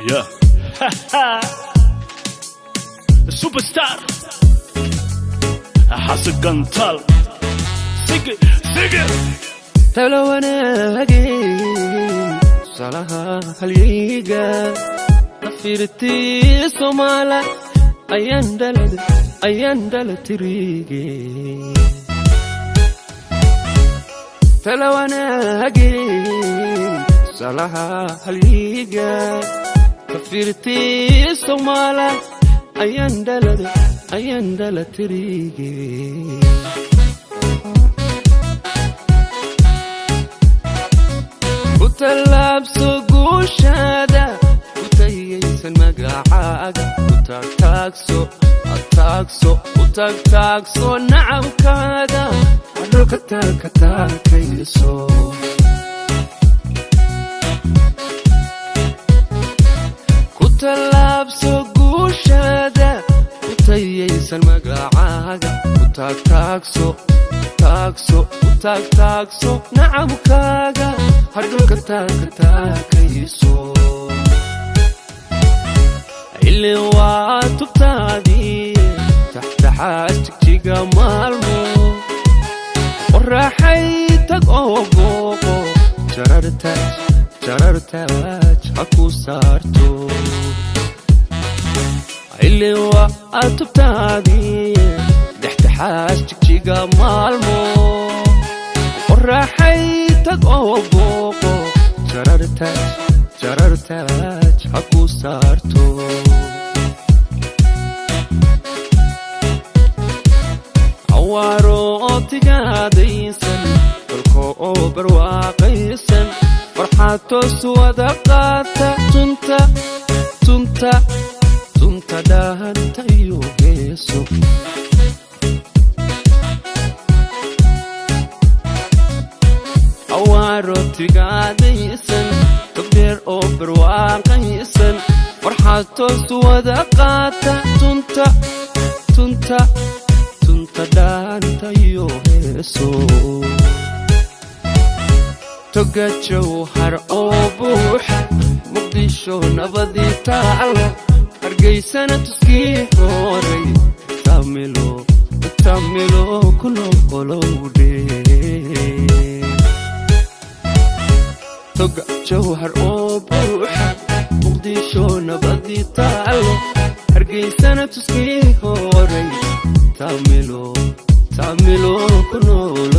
Yeah. Superstar. Xasan Gantaal. Sige, sige. Talo wanaagay, tusaalaha halyeyga, tafirtii Somaala ayaan dhalad, ayaan dhalatirige. Talo wanaagay, tusaalaha halyeyga, tafirtii Somaala ayaan dhalad, ayaan dhalatirige. Ku tallaabso guushaada, ku tayaysan magacaaga, ku taagtaagso, taagso, ku taagtaagso nacabkaaga, dhulka taagka taakayso. Ku tallaabso guushaada, ku tayaysan magacaaga, ku taagtaagso, taagso, ku taagtaagso nacabkaaga, hadhulka taagka taakayso. Ilin waa tubtaadii taxtaxaas jigjiga maalmo qoraaxay, tag oo booqo jarartaaj, jarartaaj ha ku saarto. Ilin waa tubtaadii dhextaxaas jigjiga maalmo qoraaxay, tag oo booqo jarartaaj, jarartaaj ha ku saarto. Awaaro tigaadaysan, dalka oo barwaaqaysan, farxad toos wada qaata, tunta, tunta, tunta dhahanta iyo heeso. Awaaro tigaadaysan, togdheer oo barwaaqaysan, farxad toos wada qaata, tunta, tunta, tunta dhaanta iyo heeso. Toga jawhar oo buuxa, Muqdisho nabadii taalo, Hargeysana tuskii horay, tamilo, tamilo ku noqolowdhe. Toga jawhar oo buuxa, Muqdisho nabadii taalo, Hargeysana tuskii horay, tamilo, tamilo ku nool.